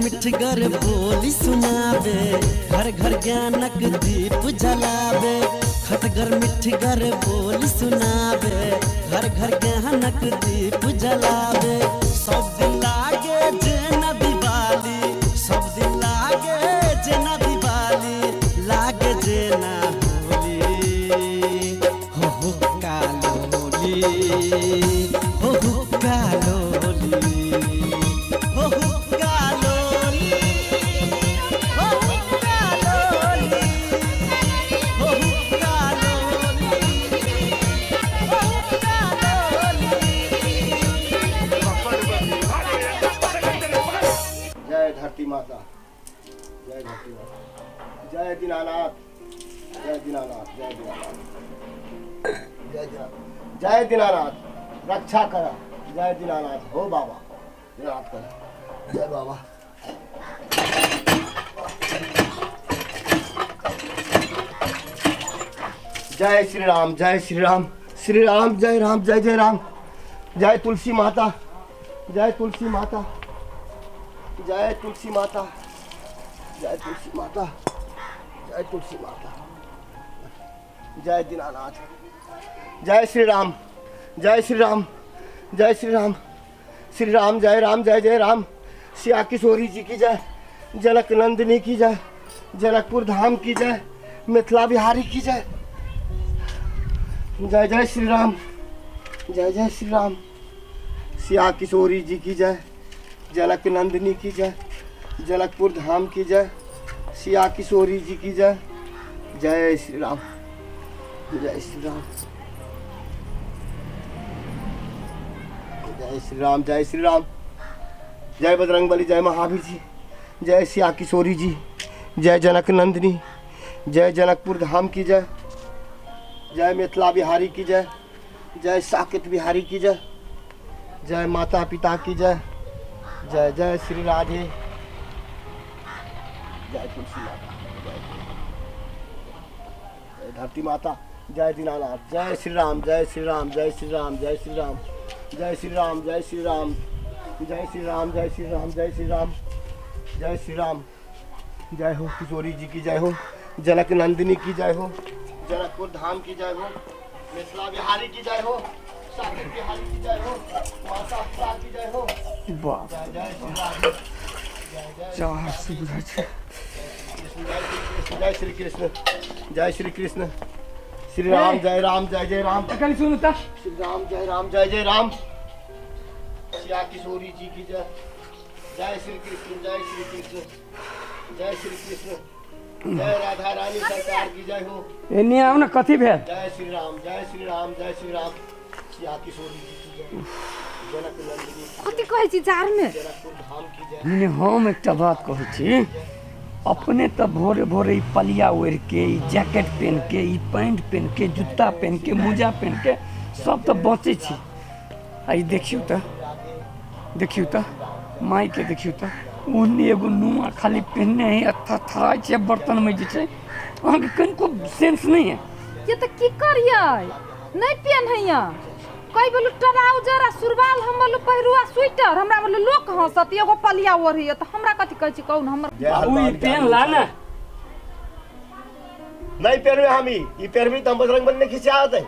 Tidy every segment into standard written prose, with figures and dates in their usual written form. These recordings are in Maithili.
मिठगर बोली सुनावे, घर घर ज्ञानक दीप जलावे। खटगर मिठगर बोली सुनावे, घर घर ज्ञानक दीप जलावे। सब दिन लागे जेना दिवाली, सब दिन लागे जेना दिवाली, लागे जेना होली। हो हो कालोली, हो हो कालोली, हो हो कालोली, हो हो कालोली, हो हो कालोली, हो हो कालोली। जय धरती माता, जय धरती माता, जय दीनानाथ, जय दीनानाथ, जय दीनानाथ, जय दीनानाथ, जय दीनानाथ, रक्षा कर, जय दीनानाथ हो बाबा, दीनानाथ कर, जय बाबा। जय श्री राम, जय श्री राम, श्री राम जय राम, जय जय राम, जय तुलसी माता, जय तुलसी माता, जय तुलसी माता, जय तुलसी माता, जय तुलसी माता, जय दीनानाथ, जय श्री राम, जय श्री राम, जय श्री राम, श्री राम जय राम, जय जय राम, सिया किशोरी जी की जय, जनक नंदिनी की जय, जनकपुर धाम की जय, मिथिला बिहारी की जय, जय जय श्री राम, जय जय श्री राम, सिया किशोरी जी की जय, जनक नंदिनी की जय, जनकपुर धाम की जय, सिया किशोरी जी की जय, जय श्री राम, जय श्री राम, जय श्री राम, जय श्री राम, जय बजरंग बली, जय महावीर जी, जय सिया किशोरी जी, जय जनक नंदिनी, जय जनकपुर धाम की जय, जय मिथिला बिहारी की जय, जय साकेत बिहारी की जय, जय माता पिता की जय, जय जय श्री राधे, जय तुलसी माता, जय जय धरती माता, जय दीनानाथ, जय श्री राम, जय श्री राम, जय श्री राम, जय श्री राम, जय श्री राम, जय श्री राम, जय श्री राम, जय श्री राम, जय श्री राम, जय श्री राम, जय हो किशोरी जी की जय हो, जनक नंदिनी की जय हो, जनकपुर धाम की जय हो, मिथिला बिहारी की जय हो, साकेत बिहारी की जय हो, माता पिता की जय हो, बाप जय जय श्री राधे, जय जय चार सुविधा छै। जय श्री कृष्ण, जय श्री कृष्ण, श्री राम जय राम, जय जय राम, कनि सुनू तऽ। श्री राम जय राम, जय जय राम, सिया किशोरी जी की जय, जय श्री कृष्ण, जय श्री कृष्ण, जय श्री कृष्ण, जय राधा रानी सरकार की जय हो, एने आउ ने, कथी भेल? जय श्री राम, जय श्री राम, जय श्री राम, सिया किशोरी जी की जय, जनक नंदिनी की कथी कहै छी जाड़मे? जनकपुर धाम की जय। नहि, हम एकटा बात कहै छी, अपने तऽ भोरे भोरे ई पलिया ओढ़ि के, ई जैकेट पहिन के, ई पैंट पहिन के, जूता पहिन के, मोजा पहिन के सब तऽ बचै छी। आ ई देखियौ तऽ, देखियौ तऽ मायके, देखियौ तऽ ओहने एगो नुआ खाली पहिनने हइ आ थरथराइ छै बर्तनमे जे छै। अहाँके कनिको सेंस नहि है? ये तऽ की करियै, नहि पेन्हैया कई बोलू ट्राउजर आ सुरवाल, हम बोलू पहिरुआ स्वेटर, हमरा बोलू लोक हंसत, एगो पलिया ओढ़ैया तऽ हमरा कथी कहै छी कहू ने हमर। जय बाबू, ई हनुमान पेन ला ने। नहीं पहनबे हम, ई ई पहनबी तऽ हम बजरंग बली नहीं खिसिया होतै।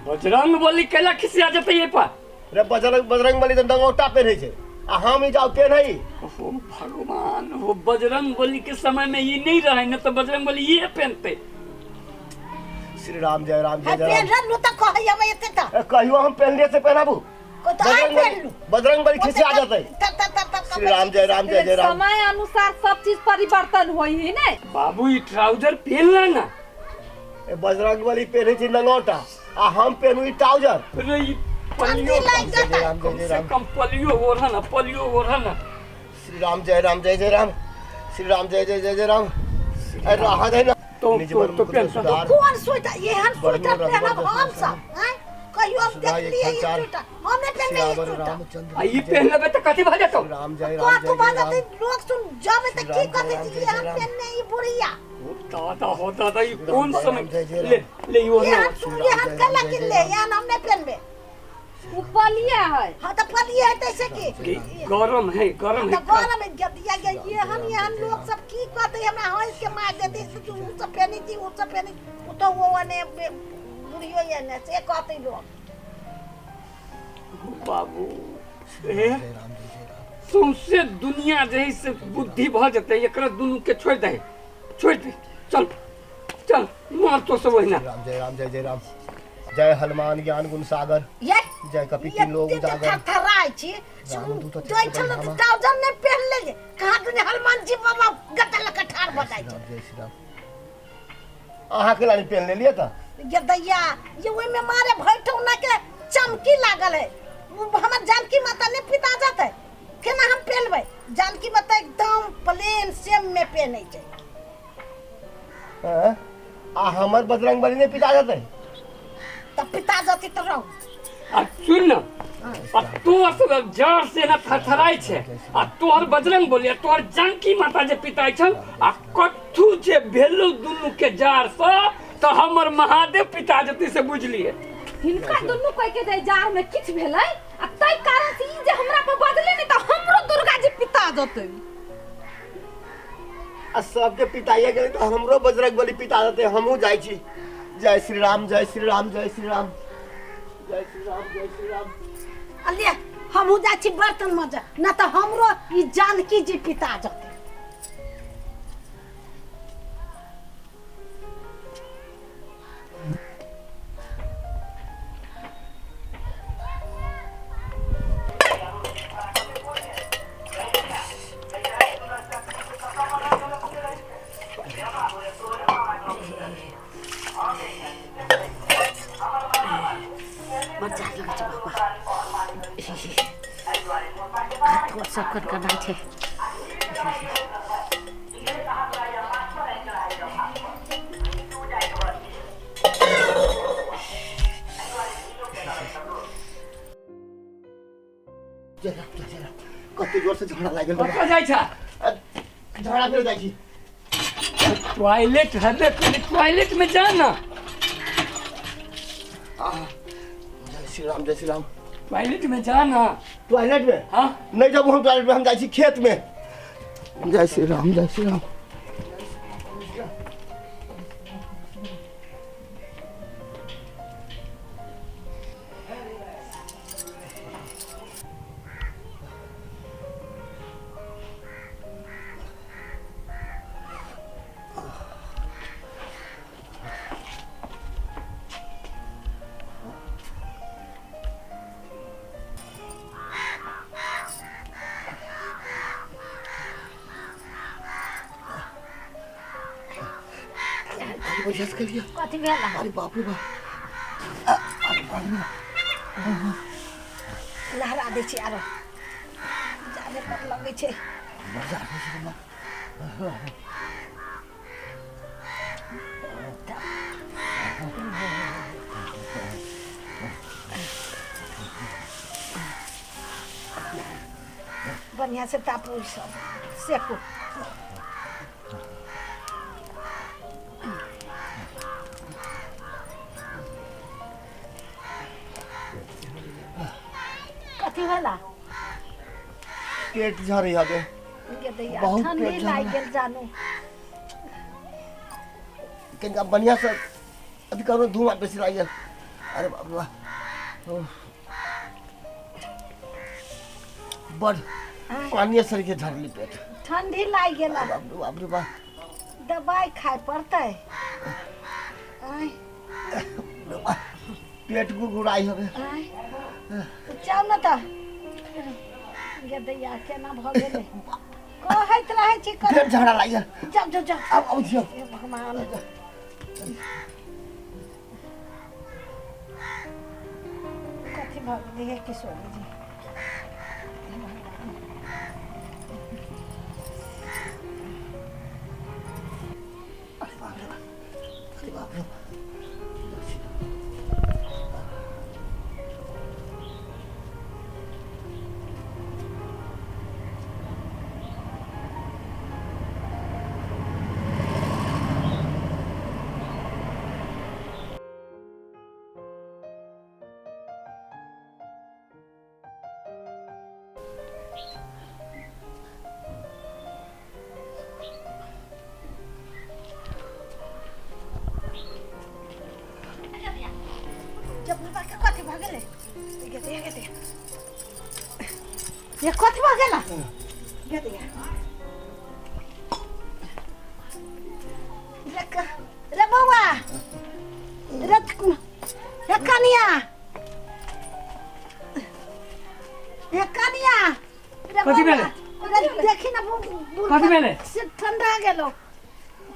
बजरंग बली कैला खिसिया जेतै एहि पर? रे बजरंग बजरंग बली तऽ डंगौटा पहनै छै आ हम ई जाउ पहनै। ओ भगवान, वो बजरंग बली के समय में ये नहीं रहे न तो बजरंग बली ये पहनते। श्री राम जय राम, जय जय पेन राम। रहलू तऽ कहै हम एते तऽ। ए, कहियो हम पहनले से पहनाबू? को तऽ आइ बजरंग बली पेनलू। बजरंग बली खिसिया जेतै। तब तब तब तब श्री राम जय राम, जय जय राम। समय अनुसार सब चीज परिवर्तन होइ है ने। बाबू, ये ट्राउजर पहन ला ना। ए, बजरंग बली पहनै छै नंगौटा आ हम पहनू ई ट्राउजर? अरे ये पलियो लागि जय जेतै। राम, जय कम जय से राम। कम पलियो ओढ़ा ना, पलियो ओढ़ा ना। श्री राम जय राम, जय जय राम, श्री राम जय जय जय जय राम। अरे रहा दे ना। तो निज तो मन तो मुकुर पहन सुधार। कोन स्वेटर, एहन स्वेटर बरनो पहनब रघुवर हम जस सब आँय? कहियो हम सुधा एक देखलियै ई चार। स्वेटर? हम नहि पहनबै ई सियावर स्वेटर। रामचंद्र आ ये की जय। पहन लेबे तो कथी भऽ जेतौ? श्री राम जय राम, कथू जय भऽ जय राम। जेतै? लोक सुन जब तऽ श्री की राम जय कहतै राम, जे जय जय एहन राम। पहनने ई बुढ़िया। ओ दादा हो दादा, ये श्री कौन राम जय समय राम, जय जय ले राम। ले, ये ओढ़ना। एहन श्री राम एहन जय केला राम, जय किनले? जय राम। एहन हम नहि पहनबै। उ पलिया है। हाँ तो पलिया है तैसे की गरम है, गरम है। तो गरम है गदिया के एहन एहन लोग सब की कहते हमरा हंस के मार देते से तू उ सब पेनी थी उ सब पेनी उ तो वो ने बुढ़ियो ये ने से कहते लोग। बाबू ए सौंसे दुनिया जे से बुद्धि भ जते एकरा दुनू के छोड़ दे, छोड़ दे, चल चल मार तो सब ओहिना। राम जय राम जय जय राम जय हनुमान ज्ञान गुण सागर जय कपि तीन लोग उजागर। थरथराय छी जय छल त ट्राउजर नै पहन ले कहाँ दुने हनुमान जी बाबा गटल कठार बताइ छै। जय श्री राम। अहाँ के लानी पहन लेलिए त ये दैया ये ओइ में मारे भैठौना के चमकी लागल है। हमर जानकी माता ने पिता जाते केना हम पहनबै? जानकी माता एकदम प्लेन सेम में पहनै छै। हां आ हमर बजरंगबली ने पिता जाते त पिता जाते त रहो। आ सुन न आ तोर सब जड़ से न थरथराइ छै आ तोहर बजरंग बोलिया तोहर जानकी माता जे पिताइ छल आ कथू जे भेलो दुनू के जार से त हमर महादेव पिता जते से बुझलिए। हिनका दुनू कह के जे जार में किछ भेलै आ तै कारण से ई जे हमरा पर बदले नै त हमरो दुर्गा जी पिता जते। आ सबके पिताइए गेलै त हमरो बजरंग बली पिता जते, हमहूँ जाइ छी। जय श्री राम जय श्री राम जय श्री राम जय श्री राम जय श्री राम। अले हमहूँ जाइ छी बर्तन मजे न त हमरो ई जानकी जी पिता जते। सब करना छै। कते जोर से झगड़ा लागल। कतऽ जाइ छ? झगड़ा फेर जाइ छी। टॉयलेट हेबे करे, टॉयलेट में जा ना। जय श्री राम जय श्री राम। टॉयलेट में जा ना। टॉयलेट में? हाँ नहीं जब हम टॉयलेट में, हम जाइ छी खेत में। जय श्री राम जय श्री राम। कथी भेला? अरे बाप रे बाप, लहरा दै छी आरो जादे पर लगै छै। बढ़िया से तापू सब सेकू। कथी भेला? पेट झरै हबे। बहुत ठंडी लागि गेल जानू। कनिका बढ़िया से अभी करो, धुआं बेसी लागि गेल। अरे बाप रे बाप, बड़ पानी सर के झरली पेट। ठंडी लागि गेल। बाप रे बाप, दवाई खाय पड़तै। पेट गुड़गुड़ाई हबे। जाउ न त गे दैया केना भ गेलै? कहैत रहै छी फेर झगड़ा लागि गेल। जाउ जाउ जाउ। आब आबै छी। हे भगवान, कथी भ गेलै हे किशोर जी? अरे बाप रे बाप, अरे बाप रे बाप। ये कथी भऽ गेला गे दैया रे रे बौआ रे रे कनिया रे कनिया रे कथी बौआ, भेलै? रे देखी ना कथी भेलै? से ठंडा गेलो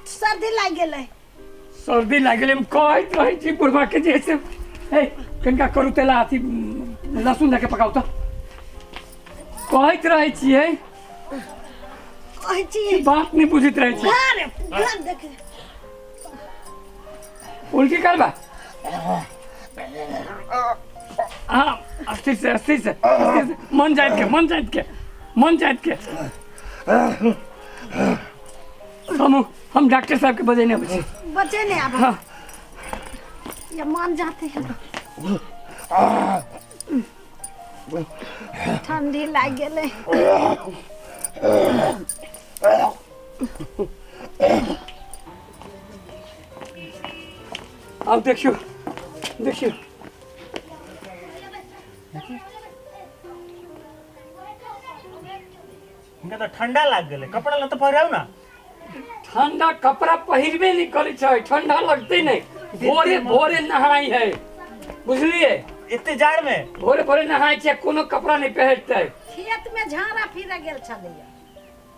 सर्दी लागि गेलै सर्दी लागि गेलै। हम कहैत रहै छी बुढ़बा के जे से हे कनिका करू तेला अथी लहसुन दऽ के पकाउ तऽ कहैत रहै छियै। कहै छी बात नहि बुझैत रहै छी। घर घर देख उल्टी करबा। हाँ अस्थिर से अस्थिर से अस्थिर से मन जाइत के मन जाइत के मन जाइत के हम डॉक्टर साहब के बजेने अबै छी। बजेने आब। हाँ। ये मान जाते हैं। ठंडी लाग गेलै। आब देखियौ देखियौ हिनका तऽ ठंडा लाग गेलै, कपड़ा लत्ता पहिराउ ना। ठंडा कपड़ा पहिरबे नहीं करै छै, ठंडा लगते नहीं। भोरे भोरे नहाई है बुझलिए, एते जाड़ में भोरे भोरे नहाई छै, कोनो कपड़ा नहीं पहिरतै। खेत में झाड़ा फिरे गेल छलैया,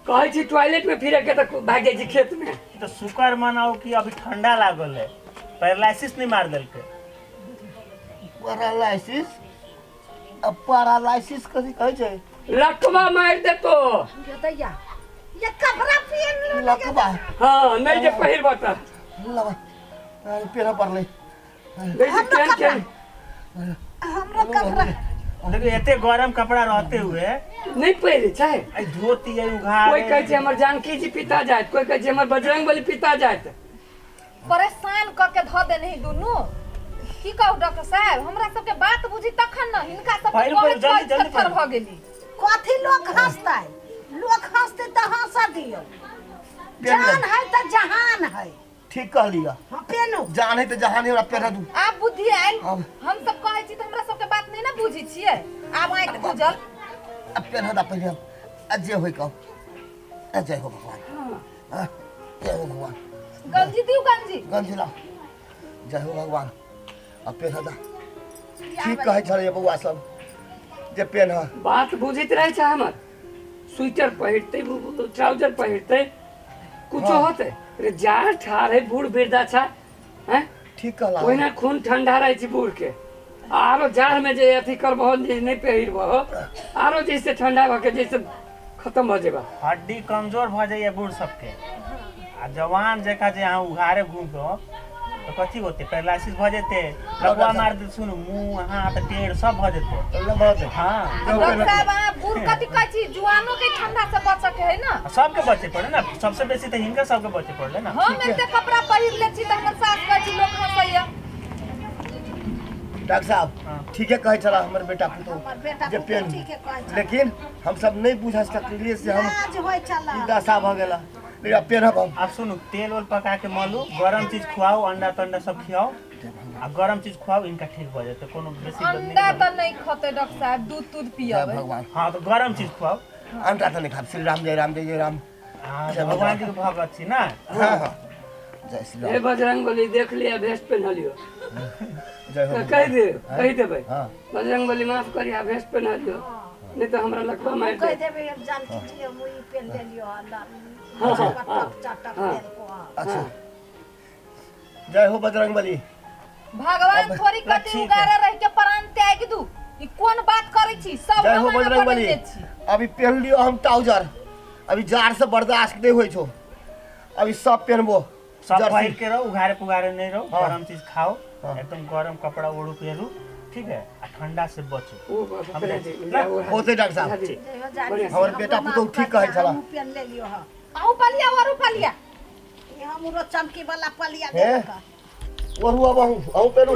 कहै छी टॉयलेट में फिरे के तऽ भागि जाइ छी खेत में। तऽ शुक्र मनाउ कि अभी ठंडा लागल है, पैरालिसिस नहीं मार देलकै। पैरालिसिस? अब पैरालिसिस कथी कहै छै? लकवा मारि देतो। दैया ये कपड़ा पहन लो। लकवा? हाँ नहीं जे पहिरबा तऽ लबा पेरा पड़लै। हमरो कपड़ा देखियो एते गरम कपड़ा रहते हुए नहीं पहिरे छै। आई धोती आई उघार। कोई कहै छै हमर जानकी जी पिता जात, कोई कहै छै हमर बजरंगबली पिता जात। परेशान क के धऽ देने दुनू। की कहू डॉक्टर साहब, हमरा सबके बात बुझी तखन न हिनका सबके कहैत कहैत थर भऽ गेली। कथी लोक हंसतै? लोक हंसतै तऽ हंसऽ दियौ, जान है तऽ जहान है। ठीक कहलियै। हाँ पेनू, जान है तऽ जहान है। हमरा पेन दू। आब बुद्धि आयल, हम सब कहै छी तऽ हमरा सबके बात नहीं ना बुझै छियै। आब आँखि बुझल। अब पेन दा पहिले, आ जे होय कहू। आ जय हो भगवान, जय हो भगवान। गंजी दियौ, गंजी गंजी लाओ। जय हो भगवान। अब पेन दा। ठीक कहै छलै बौआ सब जे पेन। बात बुझैत रहै छै हमर। स्वेटर पहिरतै, ट्राउजर पहिरतै, कुछो होतै। रे जाड़ ठार है, बूढ़ वृद्धा छै हैं। ठीक कहला। ओहिना खून ठंडा रहै छै बूढ़ के। आरो जाड़ में जे अथी करबहो जे नहीं पहिरबहो आरो जैसे ठंडा भऽ के जैसे खत्म भऽ जेबा। हड्डी कमजोर भऽ जाइए बूढ़ सबके। आ जवान जकाँ जे अहाँ उघारे घूमबो तऽ कथी होतै? पैरालिसिस भऽ जेतै, लकवा मार देतै। सुनू मुँह हाथ टेढ़ सब भऽ जेतै। हाँ डॉक्टर साहब अहाँ बूढ़ कथी कहै छी? जुआनो के ठंडा से बचऽ के है ना। सबके बचे पड़े ना, सबसे बेसी तऽ हिनका सबके बचे पड़ले ना। हम एते कपड़ा पहिर ले छी तऽ हमर सास कहै छी लोक हंसैया। डॉक्टर साहब ठीके कहै छला हमर बेटा पुतोहु जे पेन, लेकिन हम सब नहीं बुझ सकलियै से हम ई दशा भऽ गेला। लेकिन पेनब हम। आब सुनू तेल ओल पका के मलू, गरम चीज खुआओ, अंडा तंडा सब खियाओ। आ गरम चीज खुआओ, इनका ठीक भऽ जेतै। कोनो बेसी अंडा तऽ नहीं खतै डॉक्टर साहब, दूध तूध पियबै। भगवान। हाँ तो गरम चीज खुआओ, अंडा तऽ नहीं खाब। श्री राम जय राम जय जय राम। हाँ भगवान जी के भगत छी ना। हाँ हाँ जय श्री राम। हे बजरंगबली देख लिया भेष पहना लियो। जय हो। कहि दे कहि देबै हाँ बजरंगबली माफ करिया भेष पहना लियो, नहीं तो हमरा लकवा मारि कहि दे। देबै जानकी जी हम ई पेन ले लियो। अच्छा जय हो बजरंगबली। भगवान थोड़ी कथी उगारे रह के प्राण त्याग दू, ई कोन बात करै छी? सब जय हो बजरंगबली। अभी पहन लियो हम ट्राउजर, अभी जाड़ से बर्दाश्त नहीं होई छो। अभी सब पहनबो, सब पहिर के रहो, उघारे पुघारे नहीं रहो। गरम चीज खाओ, एकदम गरम कपड़ा ओढ़ू पेहरू, ठीक है। आ ठंडा से बचो। होते डॉक्टर साहब हमर बेटा पुतोहु ठीक कहै छला। पेन ले लियो। हां अहूँ पलिया औरू पलिया, ये हमरो चमकी वाला पलिया देलक। ओरू अब अहूँ पेनू।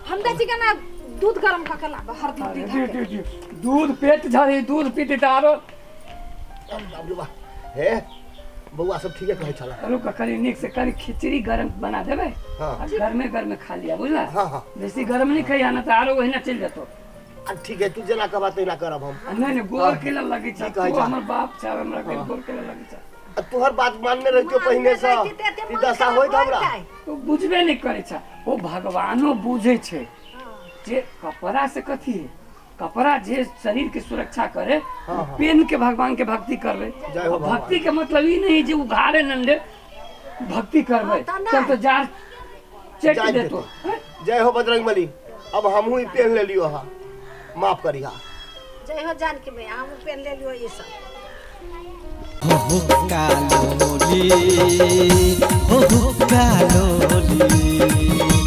हम दै छी केना दूध गरम कऽ के लाबऽ, हरदी उरदी धऽ के। दूध पेट झड़ी, दूध पीते तऽ आरो हे बौआ सब ठीके कहै छला। रुक कनि नीक से कनि खिचड़ी गरम बना देबै। हाँ। आ गरमे गरमे खा लिया बुझला। हाँ हाँ बेसी गरम नहीं खइया ना तऽ आरो ओहिना चलि जेतौ। आ ठीक है, तू जेना कहबा तेना करब हम। आ नहि नहि, गोर केला लगै छै। की कहै तू छह? हमर बाप छै, हमरा के गोर केला लगै छै? आ तोहर बात मानने रहितो पहिने से, ई दशा होइत हमरा? तो बुझबे नहि करै छै। ओ भगवानो बुझै छै जे कपड़ा से कथी है। कपड़ा जे शरीर के सुरक्षा करे, पेन के भगवान के भक्ति करबै। जय हो भगवान। भक्ति के मतलब ई नहीं जे उघारे नंडे भक्ति करबै। हाँ, तऽ नहि। तब तो जार चेक जाइत देतो। देतो। जय हो बजरंग बली। अब हमहूँ ई पेन लेलियो हा, माफ करी हा। जय हो जानकी मैया, हमहूँ पेन लेलियो ई सब। हो हुक्का लोली, हो हुक्का लोली।